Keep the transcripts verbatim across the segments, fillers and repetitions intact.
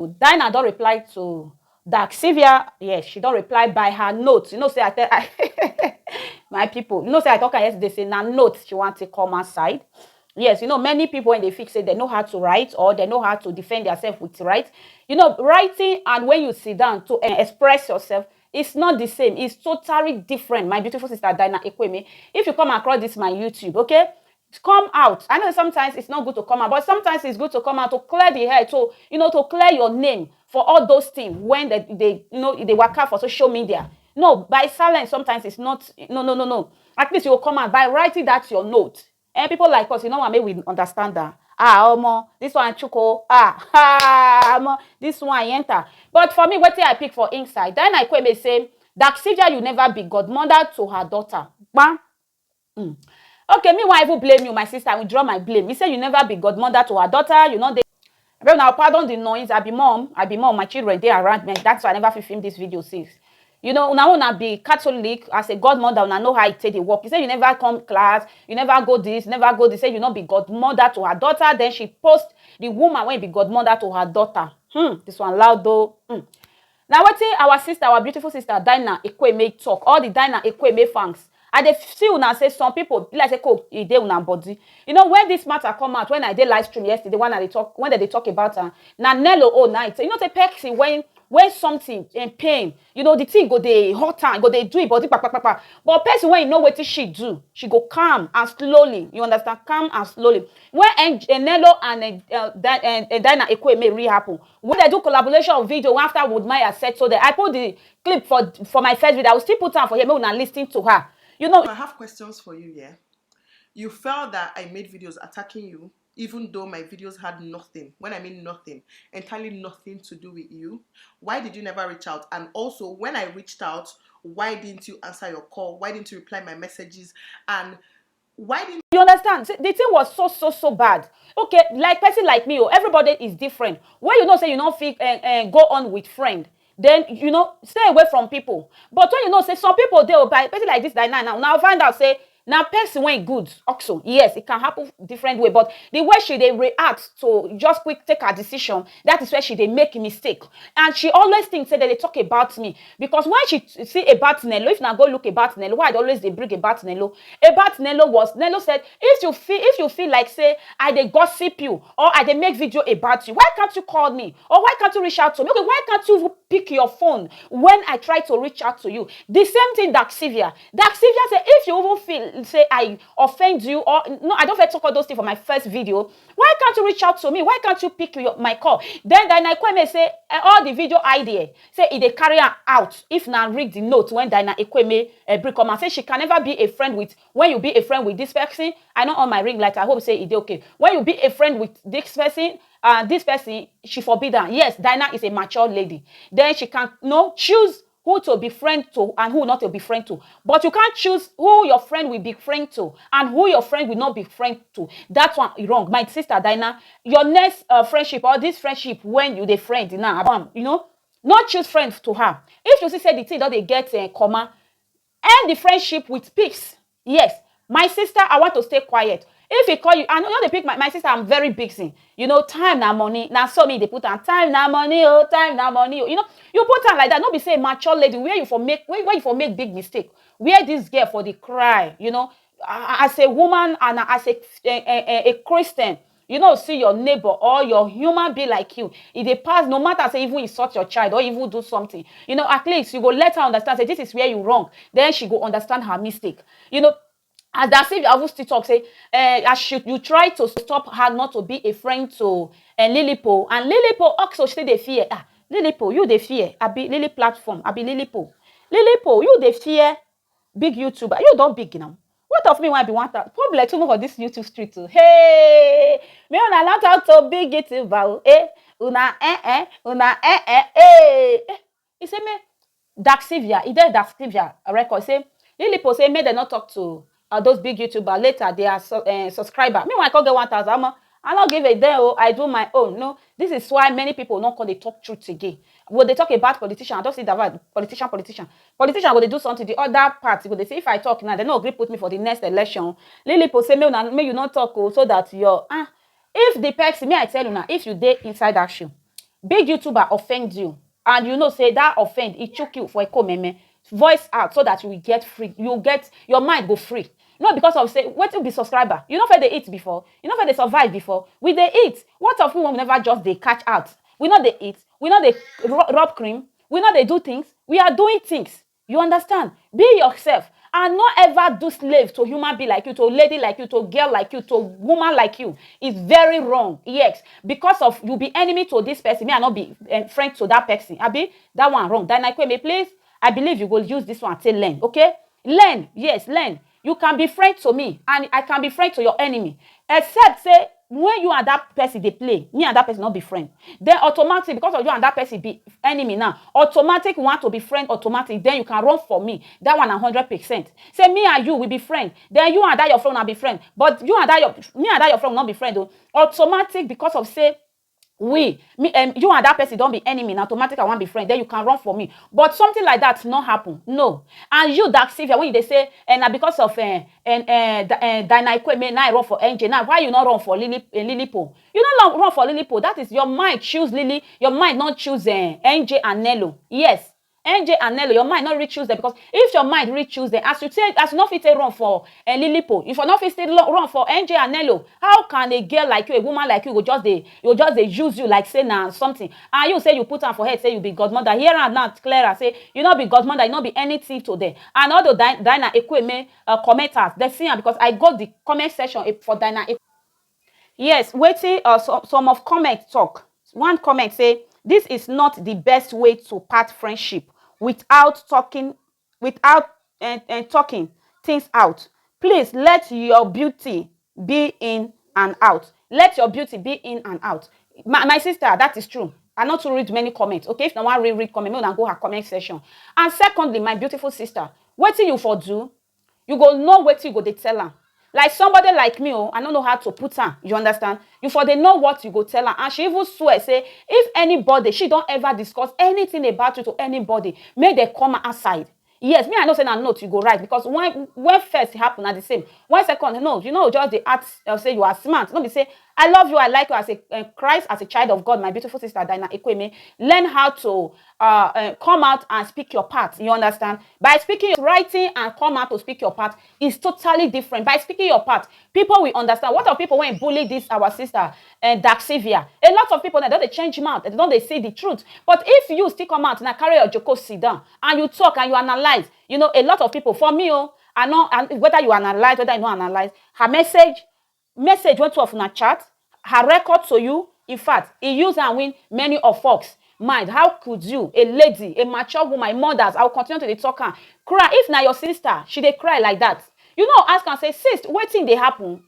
Dinah don reply to Dark Sylvia. Yes, she don reply by her note. You know say I tell I, my people, you know say I talk am yesterday say na note she want to come outside. Yes, you know, many people when they fix it, they know how to write or they know how to defend themselves with right. You know, writing and when you sit down to uh, express yourself, it's not the same. It's totally different. My beautiful sister Dinah Ekweme, if you come across this my YouTube, okay, come out. I know sometimes it's not good to come out, but sometimes it's good to come out to clear the head, to, you know, to clear your name for all those things when they, they you know, they work out for social media. No, by silence sometimes it's not. No, no, no, no. At least you will come out by writing that your note. And people like us, you know what I mean, we understand that. Ah, omo, this one chuko. Ah, ah, omo, this one enter. But for me, what I pick for inside, then I quit me say, Dark Sylvia, you never be godmother to her daughter. Bam. Mm. Okay, me why even blame you, my sister? I withdraw my blame. You say you never be godmother to her daughter. You know they. Abeg, now pardon the noise. I be mom. I be mom. My children they around me. That's why I never fit film this video since. You know, una una be Catholic as a godmother. Una know how it take the work. You say you never come class. You never go this. Never go this. Say you not be godmother to her daughter. Then she post the woman when be godmother to her daughter. Hmm. This one loud though. Hmm. Now what our sister, our beautiful sister Dinah Ekweme talk. All the Dinah Ekweme fans. I dey see una say some people be like say coke e dey una body. You know when this matter come out, when I dey live stream yesterday, when I dey talk, when they dey talk about am, na Nello own night. You know say person when when something in pain, you know the thing go dey hot and go dey do e body kpakpakpakpa. But person when you know wetin she do, she go calm and slowly. You understand? Calm and slowly. When En- eh, Nello and eh, uh, Di- eh, eh, Dinah Ekweme re happen, when they do collaboration of video after Wood Maya said so, that I put the clip for for my first video. I will still put am for here. Make una listen to her. You know, I have questions for you, yeah? You felt that I made videos attacking you, even though my videos had nothing. When I mean nothing, entirely nothing to do with you. Why did you never reach out? And also, when I reached out, why didn't you answer your call? Why didn't you reply my messages? And why didn't You understand? See, the thing was so so so bad. Okay, like person like me, oh, everybody is different. When you know say you don't feel uh, uh, go on with friend, then you know stay away from people. But when you know say some people dey oh, by person like this Dinah now, now find out say now person when good also, yes, it can happen different way. But the way she they react to just quick take her decision, that is where she they make mistake. And she always think say that they talk about me because when she see about Nello, if now go look about Nello, why I always they bring about Nello? About Nello was Nello said, if you feel if you feel like say I they gossip you or I they make video about you, why can't you call me or why can't you reach out to me? Okay, why can't you pick your phone when I try to reach out to you? The same thing, Dark Sylvia. Dark Sylvia said, if you even feel say I offend you or no, I don't feel talk all those things for my first video. Why can't you reach out to me? Why can't you pick your, my call? Then Dinah Ekweme say eh, all the video idea say e dey carry am out. If na read the note when Dinah Ekweme uh, bring come and say she can never be a friend with when you be a friend with this person. I know on my ring light. I hope say e dey okay. When you be a friend with this person, uh, this person she forbid am. Yes, Dinah is a mature lady. Then she can no choose who to be friend to and who not to be friend to. But you can't choose who your friend will be friend to and who your friend will not be friend to. That one is wrong. My sister Dinah, your next uh, friendship or this friendship when you the friend now, um, you know, not choose friend to her. If you see say the thing don dey get uh, comma, end the friendship with peace. Yes, my sister, I want to stay quiet. If he call you, I know they pick my, my sister, I'm very busy. You know, time na money. Now so me they put on time na money, oh, time na money. Oh. You know, you put on like that. Not be say mature lady where you for make where, where you for make big mistake. Where this girl for the cry, you know, a- as a woman and as a, a, a, a Christian, you know, see your neighbor or your human be like you. If they pass, no matter say even insult your child or even do something, you know, at least you go let her understand say this is where you wrong. Then she go understand her mistake. You know, as that Sylvia even still talk say, eh, as you, you try to stop her not to be a friend to uh, Lilipo, and Lilipo also still dey fear. Ah, Lilipo, you dey fear. I be Lily platform. I be Lilipo. Lilipo, you dey fear big YouTuber. You don't big now. What of me when I be one thousand? Problem too much for this YouTube street too. Hey, me una not talk to big YouTuber. Oh. Eh, una eh eh, una eh eh. Hey, eh. He say me Dark Sylvia, he did Dark Sylvia a record say Lilipo say make dem not talk to uh, those big YouTuber later they are su- uh, subscriber. Meanwhile, I can't get one thousand. I'm a, I not give a damn. Oh, I do my own. No, this is why many people not call they talk truth again. When they talk about politician, I don't see that politician, politician, politician. Politician will they do something. The other party will they say if I talk now, they no agree put me for the next election. Lilipo say me una- make you not talk oh, so that your ah, if the person me I tell you now, if you dey inside action, Big YouTuber offend you and you know say that offend e chook you for ekomeme, voice out so that you will get free, you get your mind go free. No because of say wetin be subscriber, you no fit dey eat before, you no fit dey survive before, we dey eat. What of we wey we never just dey catch out? We no dey eat, we no dey ru- rub cream, we no dey do things, we are doing things. You understand? Be yourself and no ever do slave to human being like you, to lady like you, to girl like you, to woman like you. It's very wrong. Yes, because of you be enemy to this person, me I no be eh, friend to that person. Abi that one wrong. Dina Ikweme, please, I believe you go use this one take learn, okay? Learn, yes, learn. You can be friend to me and I can be friend to your enemy. Except say when you and that person dey play, me and that person no be friend. Then automatic, because of you and that person be enemy now, automatic want to be friend automatic, then you can run for me. That one na hundred percent. Say me and you will be friend, then you and that your friend na be friend. But you and that your me and that your friend no be friend o. Automatic because of say we me um, you and that person don be enemy na automatic I wan be friend, then you can run for me, but something like that no happen, no. And you, Dark Sylvia, when you dey say eh, na because of eh, eh, eh, Di- eh, Dina Ikweme na I run for N J, now why you no run for Lily eh, Lilipo? You no run run for Lilipo, that is your mind choose Lily, your mind no choose eh, N J and Nello. Yes, N J and Nello, your mind no reach choose them, because if your mind reach choose them, as you take as you no fit take run for eh, Lilipo, if you no fit still lo- run for N J and Nello, how can a girl like you, a woman like you, go just dey you go just dey use you like say na something, and you say you put am for head say you be godmother? Hear am now clearer say you no be godmother, you no be anything to them. And all the Di- Dina Ikweme uh, commenters, they see am because I go the comment section eh, for Dina Ikweme. Yes, wetin uh, some, some of comment talk. One comment say this is not the best way to part friendship without talking without uh, uh, talking things out. Please let your beauty be in and out. Let your beauty be in and out. My, my sister, that is true. I not to read many comments. Okay, if no one read read comment, make una go her comment section. And secondly, my beautiful sister, wetin you for do? You go know wetin you go dey tell am. Like somebody like me, oh, I no know how to put am. You understand? You for dey know what you go tell am. And she even swear say if anybody, she don ever discuss anything about you to anybody, make dem come outside. Yes, me I know say na note you go write, because when when first happen na the same. When second, no, you know, just dey act uh, say you are smart. No be say I love you, I like you as a uh, Christ, as a child of God, my beautiful sister Dina Ikweme. Learn how to uh, uh, come out and speak your part. You understand? By speaking, writing, and come out to speak your part is totally different. By speaking your part, people will understand. What of people when bully this our sister uh, Dark Sylvia? A lot of people now don't they change mouth, they don't they see the truth. But if you still come out now, carry your joko sit down and you talk and you analyze, you know, a lot of people, for me, oh, I know and whether you analyze, whether you don't analyze, her message message wey two of una chat, her record to you, in fact, e use am win many of folks mind. How could you, a lady, a mature woman, a mothers, I will continue to dey talk am, cry? If na your sister, she dey cry like that, you no ask am say, sis, wetin dey happen?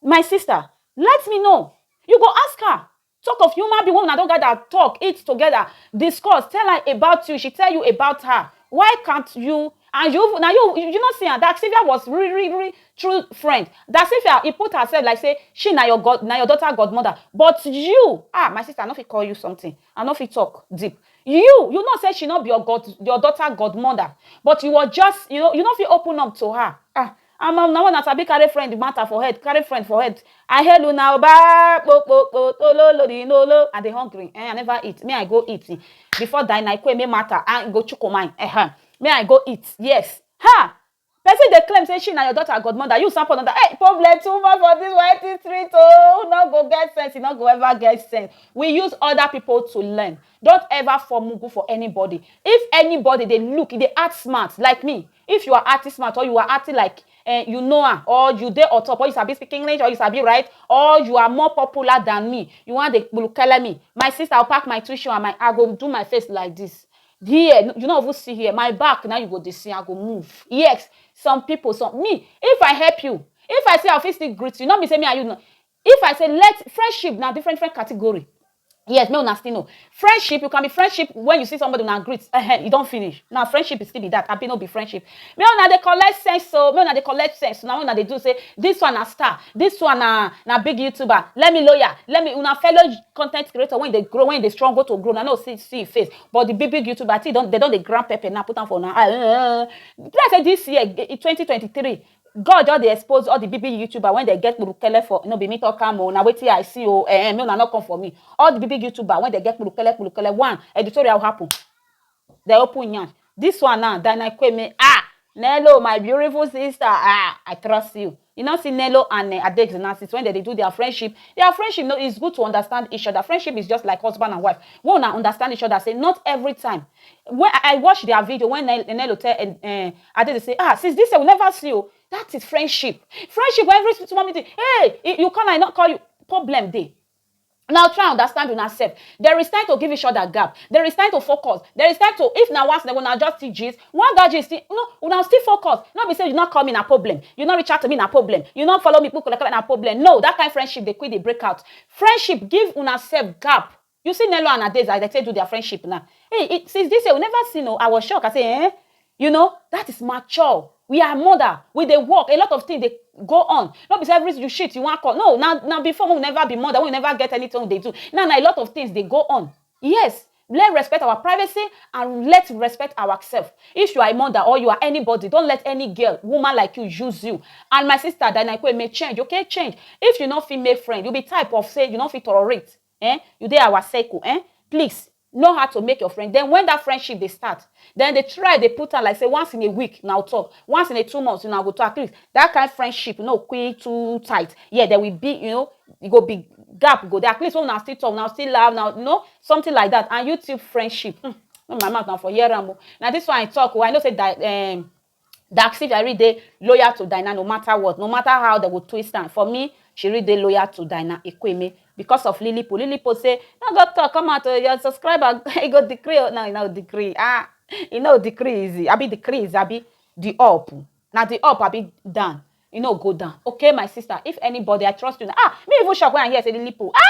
My sister, let me know. You go ask her. Talk of human being wey una don gather talk, eat together, discuss, tell her about you, she tell you about her. Why can't you? And you now you you not see her. That Sylvia was really really true friend. That Sylvia, he put herself like say she na your god na your daughter godmother. But you, ah, my sister, I no fit call you something. I no fit talk deep. You you know say she not be your god your daughter godmother. But you were just you know you no fit open up to her. Ah, I'm um, now una sabi carry friend matter for head, carry friend for head. I hail una oba po po po tololo di nolo. I dey hungry. Eh, I never eat. Me I go eat eh, before Dina Ikweme matter. I go chuko mine. Eh, eh. Me I go eat. Yes. Ha! Person dey claim say she na your daughter godmother. You sample another. Hey, problem too much for this white street. Oh, no go get sense. You no go ever get sense. We use other people to learn. Don't ever form mugu for anybody. If anybody dey look, e dey act smart like me. If you are acting smart or you are acting like eh, you know am or you dey on top or you sabi speak English or you sabi write or you are more popular than me, you wan dey kpulukele me. My sister, I will pack my tissue and my I go do my face like this. Here, you no even see here. My back now you go dey see, I go move. Yes, some people, some me. If I help you, if I say I fit still greet you, no be say me and you no. If I say let friendship na different different category. Yes, make una still know. Friendship, you can be friendship when you see somebody una greet, eh, eh, e don finish. Now friendship is still be that. Abi no be friendship. Make una dey collect sense, so make una dey collect sense. Now una dey do say this one na star, this one na na big YouTuber. Let me loyal, let me una fellow content creator when they grow, when they struggle to grow. I know see see face, but the big big YouTuber, I think don they don dey grand pepper now put am for now. Ah, eh, eh, eh. Like say this year, eh, twenty twenty-three, God just dey expose all the big big YouTuber wey dey get kpurukele for, no be me talk am o, na wetin I see o, eh, eh, make una no come for me. All the big big YouTuber wey dey get kpurukele kpurukele, one, editorial happen. They open yansh. This one now, Diana Kweme, ah, Nello, my beautiful sister, ah, I trust you. You know, see Nello and uh, Adex Narcisse when they, they do their friendship. Their friendship, no, is good to understand each other. Friendship is just like husband and wife. When una understand each other, say not every time. When I, I watch their video, when Nel- Nello tell uh, uh, Adex say, ah, since this year we never see you. That is friendship. Friendship, when every small meeting, hey, you call, I not call you. Problem day. Now try understand una sef. There is time to give each other gap. There is time to focus. There is time to, if na once na una just still gist, one guy gist still, no, una still focus. No be say you not call me na problem. You not reach out to me na problem. You not follow me, put na problem. No, that kind friendship they quit the breakout. Friendship give una sef gap. You see Nello and Adeza, they take do their friendship now. Hey, it, since this year we never seen. No, I was shocked. I say, eh? You know, that is mature. We are mother. We dey work. A lot of things they go on. Not because every you shit you want call. No, now now before we never be mother. We never get anything they do. Now now a lot of things they go on. Yes, let's respect our privacy and let's respect ourselves. If you are a mother or you are anybody, don't let any girl, woman like you use you. And my sister Dana Ikwe may change. Okay, change. If you not fit make friend, you be type of say you not fit tolerate. Eh? You dey our circle. Eh? Please know how to make your friend. Then when that friendship they start, then they try they put on like say once in a week now talk, once in a two months now go talk. At least that kind of friendship no quick too tight. Yeah, there will be, you know, it go be gap go there. At least when now still talk, now still laugh, now you know something like that. And YouTube friendship, hmm, no, my mouth now for here am o. Now this one I talk. Oh, I know say that um, Daxi Ferry dey loyal to Dinah no matter what, no matter how they go twist am. For me, she really dey loyal to Dinah Ekweme because of Lilipo. Lilipo say, no go talk, come out, uh, your subscriber, e go decree. Oh, no, e no decree. Ah, e no decree easy. Abi decree is abi the up. Now the up, abi down. E no go down. Okay, my sister, if anybody, I trust you. Ah, me even shock when I hear say Lilipo. Ah!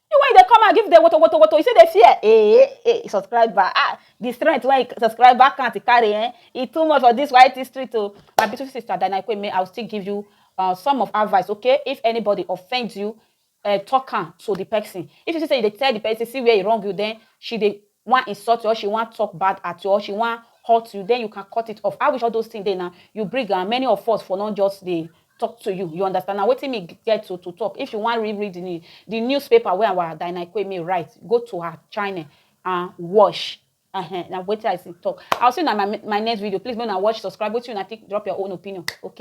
You when they come and give the woto woto woto, you see they fear. Eh, eh, eh, subscriber. Ah, the strength when subscriber can't carry, eh? It too much for this white history too. My beautiful sister Dana Ikweme, I'll still give you uh, some of advice, okay? If anybody offends you, uh, talk am to the person. If you see say they tell the person, see where he wrong you, then she dey want insult you, or she want talk bad at you, or she want hurt you, then you can cut it off. I wish all those things there now. You bring am, many of us for not just dey talk to you. You understand? Now, wetin me get to, to talk. If you want read, read the, the newspaper where our Dina Ikweme write, go to her channel and watch. Uh-huh. Now, wetin I say talk. I'll see you in my, my next video. Please, when I watch, subscribe. Wetin una think, drop your own opinion. Okay.